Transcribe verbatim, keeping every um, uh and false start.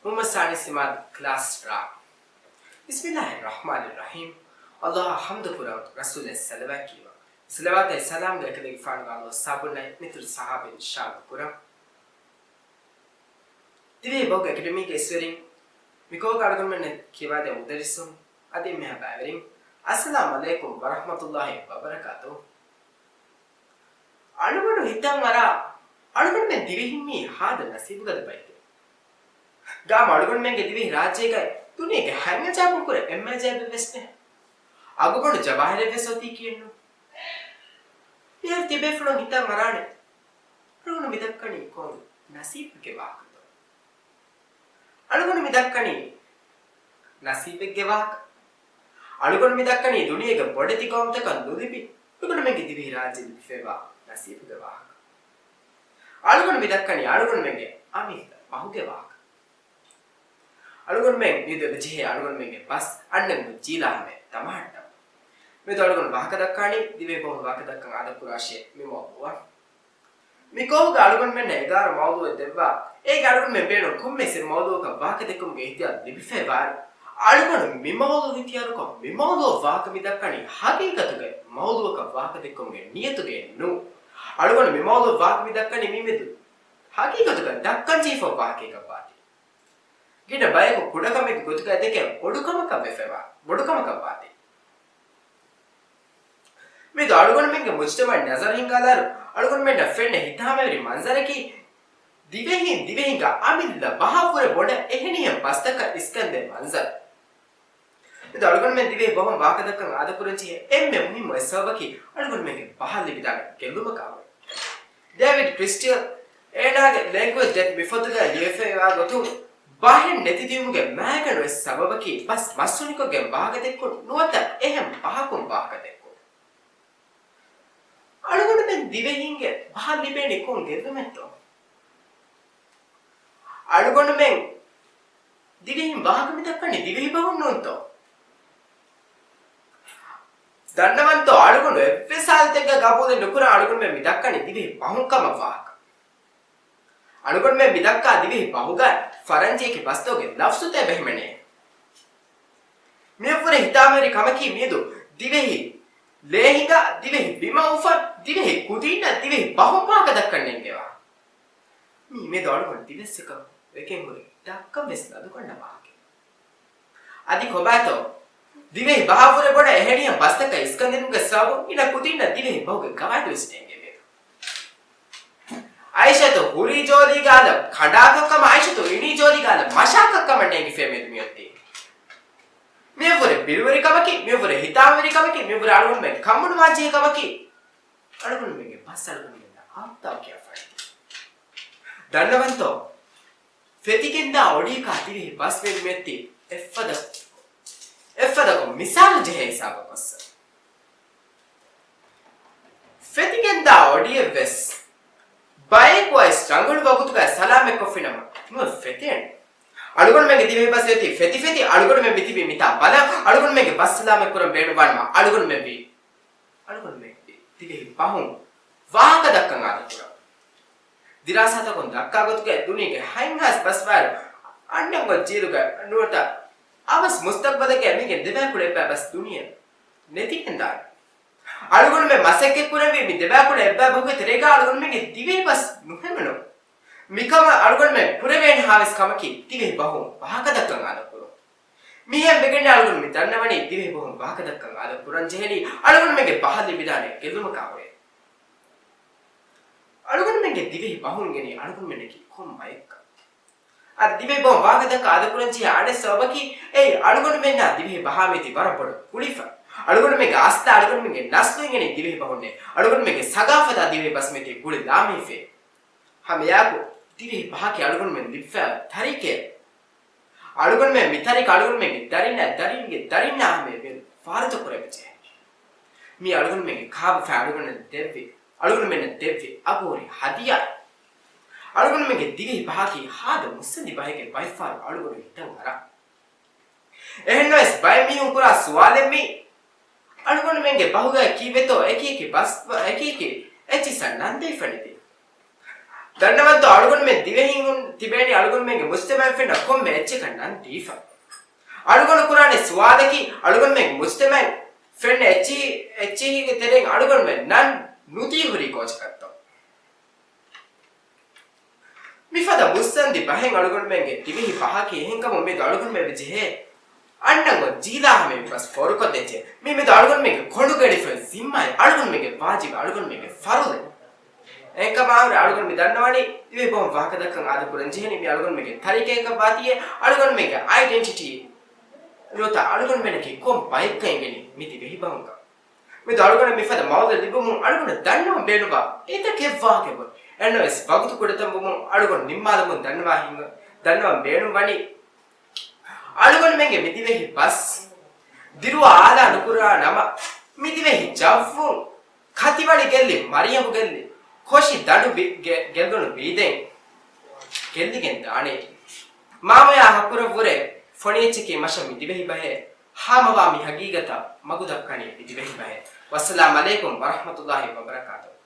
މުހައްމަދު ސާނި ސިމާލް ކްލާސް ރ. ބިސްމިއްލާހި ރަޙްމާނި ރަޙީމް. އައްލާހަށް ޙަމްދު ކުރަން، ރަސޫލަށް ޞަލަވާތް ކިޔަވަން. ޞަލަވާތާއި ސަލާމްގެ އެކަލޭގެފާނުގެ އަލުވަ ސާބުންނައި މިތުރު ޞަޙާބީން ޝާދު ކުރަން. ދިވެހި ބަހުގެ އެކަޑަމީގެ އިސްވެރިން، މިކޯގަ އަޅުގަނޑުމެންނަށް ކިޔަވާދޭ މުދައްރިސުން، އަދި އެންމެހާ ބައިވެރިން، އައްސަލާމް ޢަލައިކުމް ވަރަޙްމަތުﷲި ވަބަރަކާތުހު. އަޅުގަނޑު ހިތަށް އަރާ، އަޅުގަނޑުމެން ދިވެހިން މީ ހާދަ ނަސީބުގަދަ ބައެކޭ. ގާމު އަޅުގަނޑުމެންގެ ދިވެހި ރާއްޖޭގައި ދުނިޔޭގެ ހަތް އަޖާއިބުން ކުރެ އެންމެ އަޖާއިބެއް ވެސް ނެތް. އަގުބޮޑު ޖަވާހިރެއް ވެސް އޮތީ ކިއެއްނު. މިހާރު ތިބޭފުޅުން ހިތަށް އަރާނެ، އަޅުގަނޑު މި ދައްކަނީ ކޮން ނަސީބެއްގެ ވާހަކަތޯ؟ އަޅުގަނޑު މި ދައްކަނީ ނަސީބެއްގެ ވާހަކަ. އަޅުގަނޑު މި ދައްކަނީ ދުނިޔޭގެ ބޮޑެތި ގައުމުތަކަށް ނުލިބި، އަޅުގަނޑުމެންގެ ދިވެހި ރާއްޖެ ލިބިފައިވާ ނަސީބުގެ ވާހަކަ. އަޅުގަނޑު މި ދައްކަނީ އަޅުގަނޑުމެންގެ އަމިއްލަ ބަހުގެ ވާހަކަ. އަޅުގަނޑުމެން މިއަދު އެބަޖެހޭ އަޅުގަނޑުމެންގެ ބަސް އަންނަން ޖީލާ ހަމަ ތަމާއަށްޓަނބު. މިއަދު އަޅުގަނޑު ވާހަކަ ދައްކާނީ ދިވެހި ބަހުން ވާހަކަ ދައްކަން އާދަ ކުރާށޭ މި މައުޟޫޢަށް. މި ކޯހުގަ އަޅުގަނޑުމެންނަށް އެގާރަ މައުޟޫޢެއް ދެއްވާ. އޭގެ އަޅުގަނޑުމެން ބޭނުން ކޮންމެސް އެއް މައުޟޫޢަކަށް ވާހަކަދެއްކުމުގެ އިހްތިޔާރު ލިބިފައިވާއިރު، އަޅުގަނޑު މި މައުޟޫޢު އިހްތިޔާރުކޮށް، މި މައުޟޫޢަށް ވާހަކަ މި ދައްކަނީ ހަގީގަތުގައި މައުޟޫޢަކަށް ވާހަކަދެއްކުމުގެ ނިޔަތުގައެއް ނޫން. އަޅުގަނޑު މި މައުޟޫޢަށް ވާހަކަ މި ދައްކަނީ މި މެދު ހަގީގަތުގައި ދައްކަންޖެހިފަ ވާހަކައަކަށް ވާތީ. ގިނަ ބަޔަކު ކުޑަކަމެއްގެ ގޮތުގައި ދެކެން ބޮޑުކަމަކަށް ވެފައިވާ، ބޮޑުކަމަކަށް ވާތީ. މިއަދު އަޅުގަނޑުމެންގެ މުޖްތަމަޢަށް ނަޒަރު ހިންގާލާއިރު، އަޅުގަނޑުމެންނަށް ފެންނަ ހިތާމަވެރި މަންޒަރަކީ، ދިވެހިން ދިވެހިންގެ އަމިއްލަ ބަހަށްވުރެ ބޮޑަށް އެހެނިހެން ބަސްތަކަށް އިސްކަންދޭ މަންޒަރު. މިއަދު އަޅުގަނޑުމެން ދިވެހި ބަހުން ވާހަކަދައްކަން އާދަކުރަންޖެހޭ އެންމެ މުހިއްމު އެއް ސަބަބަކީ، އަޅުގަނޑުމެންގެ ބަހަށް ލިބިދާނެ ގެއްލުމަކާ ހުރެ. ޑޭވިޑް ކްރިސްޓިއަލް އޭނާގެ ލެންގުއޭޖް ޑެތް މި ފޮތުގައި ލިޔެފައިވާ ގޮތުން، ބަހެއް ނެތިދިޔުމުގެ މައިގަނޑު އެއް ސަބަބަކީ، ބަސް މަސްތުނިކޮށްގެން ވާހަކަދެއްކުން ނުވަތަ އެހެން ބަހަކުން ވާހަކަދެއްކުން. އަޅުގަނޑުމެން ދިވެހިންގެ ބަހަށް ލިބޭނީ ކޮން ގެއްލުމެއްތޯ؟ އަޅުގަނޑުމެން ދިވެހިން ވާހަކަ މިދައްކަނީ ދިވެހި ބަހުން ނޫންތޯ؟ ދަންނަވަންތޯ، އަޅުގަނޑު އެއްވެސް ހާލަތެއްގަ ގަބޫލެއް ނުކުރާ އަޅުގަނޑުމެން މި ދައްކަނީ ދިވެހި ބަހުން ކަމަށް ވާހަކަ. އަޅުގަނޑުމެން މި ދައްކާ ދިވެހި ބަހުގަ ފަރަންޖީއަކީ ބަސްތަކުގެ ލަފްޒުތައް އެބަހިމެނޭ. މިއަށްވުރެ ހިތާމަވެރި ކަމަކީ މިއަދު ދިވެހި ލޭހިނގާ، ދިވެހި ބިމަށް އުފަން، ދިވެހި ކުދީންނަށް ދިވެހި ބަހުން ވާހަކަ ދައްކަން ނެންގެވާ. މީ މިއަދު އަޅުގަނޑު ދިވެއްސަކަށް ވެގެން ހުރި ދައްކަން ވެސް ލަދުކަންނަ ވާހަކައެއް. އަދި ކޮބާތޯ؟ ދިވެހި ބަހަށްވުރެ ބޮޑަށް އެހެނިހެން ބަސްތަކަށް އިސްކަންދިނުމުގެ ސަބަބުން ގިނަ ކުދީންނަށް ދިވެހި ބަހުގެ ގަވާއިދު ވެސް ނެންގެވޭ. އައިޝަތު ހުރީ ޖޯލީގާލަ ކަނޑާކަށް ކަމަށް އައިޝަތު އިނީ ޖޯލީގާލަ މަށާކަށް ކަމަށް ނޭނގިފޭ މިއަދު މިއޮތީ. މިއަށްވުރެ ބިރުވެރިކަމަކީ، މިއަށްވުރެ ހިތާމަވެރިކަމަކީ، މިއަށްވުރެ އަޅުގަނޑުމެން ކަންމޮނުވާންޖެހޭ ކަމަކީ، އަޅުގަނޑުމެންގެ ބަސް އަޅުގަނޑުމެންނަށް އާއްތާކިޔާފައި. ދަންނަވަންތޯ؟ ފެތިގެންދާ އޮޑިއަކާ ދިވެހި ބަސް މިއަދު މިއޮތީ އެއްފަދަ، އެއްފަދަކޮށް މިސާލު ޖެހޭ ހިސާބަށް ގޮއްސަ. ފެތިގެންދާ އޮޑިއެއްވެސް ބައެއް ވައިސް ރަނގަޅު ވަގުތުގައި ސަލާމަތްކޮށްފިނަމަ ނުވެ ފެތޭނެ. އަޅުގަނޑުމެންގެ ދިވެހި ބަސް އޮތީ ފެތި ފެތި، އަޅުގަނޑުމެން މިތިބީ މިތާ ބަލަ، އަޅުގަނޑުމެންގެ ބަސް ސަލާމަތް ކުރަން ބޭނުންވާނަމަ އަޅުގަނޑުމެން ވީ، އަޅުގަނޑުމެން ވީ ދިވެހި ބަހުން ވާހަކަ ދައްކަން އާދަކުރަން. ދިރާސާތަކުން ދައްކާ ގޮތުގައި ދުނިޔޭގެ ހަތް ހާސް ބަސް ވާއިރު އަންނަން ގޮތް ޖީލުގަ ނުވަތަ އަވަސް މުސްތަގްބަލެއްގައި މީގެ ދެބައިކުޅަ އެއްބައި ބަސް ދުނިޔެ ނެތިގެންދާނެ. އަޅުގަނޑުމެން މަސައްކަތް ކުރެންވީ މި ދެބައިކުޅަ އެއްބައި ބަހުގެ ތެރޭގަ އަޅުގަނޑުމެންގެ ދިވެހި ބަސް ނުހެމުނު. މިކަމަށް އަޅުގަނޑުމެން ކުރެވޭނެ ހާވެސް ކަމަކީ ދިވެހި ބަހުން ވާހަކަ ދައްކަން އާދަކުރުން. މިހެން ވެގެން އަޅުގަނޑު މި ދަންނަވަނީ ދިވެހި ބަހުން ވާހަކަ ދައްކަން އާދަކުރަން ޖެހެނީ އަޅުގަނޑުމެންގެ ބަހަށް ލިބިދާނެ ގެއްލުމަކާ ހުރެ. އަޅުގަނޑުމެންގެ ދިވެހި ބަހުން ގެނީ އަޅުގަނޑުމެންނަކީ ކޮން ބައެއްކަން. އަދި ދިވެހި ބަހުން ވާހަކަ ދައްކަން އާދަކުރަން ޖެހޭ އަނެއް ސަބަބަކީ އެއީ އަޅުގަނޑުމެންނާ ދިވެހި ބަހާ މިއޮތީ ވަރަށް ބޮޑަށް ގުޅިފަ. އަޅުގަނޑުމެންގެ އަސްލާ އަޅުގަނޑުމެންގެ ނަސްލު އިނގެނީ ދިވެހި ބަހުންނޭ. އަޅުގަނޑުމެންގެ ސަގާފަތާ ދިވެހި ބަސް މިއޮތީ ގުޅި ލާމެހިފަ. ހަމައެއާއެކު ދިވެހި ބަހަކީ އަޅުގަނޑުމެން ލިބިފައި ތަރިކައެއް. އަޅުގަނޑުމެން މި ތަރިކަ އަޅުގަނޑުމެންގެ ދަރިންނާ ދަރިންގެ ދަރިންނާ ހަމަޔަށް ވެރި ފާރުތަކުރެވިއްޖެ. މީ އަޅުގަނޑުމެންގެ ކާބަފައި އަޅުގަނޑުމެން ދެއްވި، އަޅުގަނޑުމެންނަށް ދެއްވި އަގުހުރި ހަދިޔާ. އަޅުގަނޑުމެންގެ ދިވެހި ބަހަކީ ހާދަ މުއްސަނދި ބަހެކޭ ބައެއްފަހަރު އަޅުގަނޑު ހިތަށް އަރާ. އެހެންނަމަވެސް ބައެއް މީހުން ކުރާ ސުވާލެއް މީ، އަޅުގަނޑުމެންގެ ބަހުގައި ކީއްވެތޯ އެކިއެކި ބަސް، އެކިއެކި އެއްޗިއްސަށް ނަންދެވިފަ ނެތީ؟ ދަންނަވަންތޯ އަޅުގަނޑުމެން ދިވެހިން ތިބޭނީ އަޅުގަނޑުމެންގެ މުޖްތަމަޢަށް ފެންނަ ކޮންމެ އެއްޗަކަށް ނަން ދީފަ. އަޅުގަނޑު ކުރާނެ ސުވާލަކީ އަޅުގަނޑުމެންގެ މުޖްތަމަޢަށް ފެންނަ އެއްޗިހި، އެއްޗިހީގެ ތެރެއިން އަޅުގަނޑުމެން ނަން ނުދީ ހުރީ ކޯޗަކަށްތޯ؟ މިފަދަ މުއްސަނދި ބަހެއް އަޅުގަނޑުމެންގެ ދިވެހި ބަހަކީ. އެހެންކަމުން މިއަދު އަޅުގަނޑުމެން ޖެހޭ އަންނަން ޖީލާ ހަމަ މި ބަސް ފޯރުކޮށްދޭންޖެހޭ. މި މިއަދު އަޅުގަނޑުމެންގެ ކޮނޑުގަޑިފައި ޒިންމާއެއް، އަޅުގަނޑުމެންގެ ވާޖިބެއް، އަޅުގަނޑުމެންގެ ފަރުޟެއް. އެހެންކަމާއިރު އަޅުގަނޑު މި ދަންނަވަނީ ދިވެހި ބަހުން ވާހަކަ ދައްކަން އާދަ ކުރަން ޖެހެނީ މި އަޅުގަނޑުމެންގެ ތަރިކައަކަށް ވާތީއޭ، އަޅުގަނޑުމެންގެ އައިޑެންޓިޓީ ނުވަތަ އަޅުގަނޑުމެންނަކީ ކޮން ބައެއްކަން އެނގެނީ މި ދިވެހި ބަހުންކަން. މި އަޅުގަނޑަށް މިފަދަ މައުޟޫޢެއް ލިބުމުން އަޅުގަނޑަށް ދަންނަވަން ބޭނުންވާ އެތަކެއް ވާހަކައެއް. އެހެންނަމަވެސް ވަގުތު ކުޑަތަންވުމުން އަޅުގަނޑު ނިންމާލަމުން ދަންނަވާ ހިނގަ، ދަންނަވަން ބޭނުން ވަނީ އަޅުގަނޑުމެންގެ މި ދިވެހި ބަސް ދިރުވާ އާލާ ނުކުރާ ނަމަ، މި ދިވެހި ޖައްވުން ކަތިވަޅި ގެއްލި، މަރިޔަބު ގެއްލި، ކޮށި ދަނޑު ބި-، ގެ-، ގެއްލުނު ބީދެން ގެއްލިގެން ދާނެ. މާމަޔާ ހަކުރަށްވުރެ ފޮނި އެއްޗަކީ މަށަށް މި ދިވެހި ބަހޭ. ހާމަވާ މި ހަގީގަތަށް މަގު ދައްކަނީ މި ދިވެހި ބަހޭ. ވައްސަލާމް ޢަލައިކުމް ވަރަޙްމަތުﷲ ވަބަރަކާތުހު.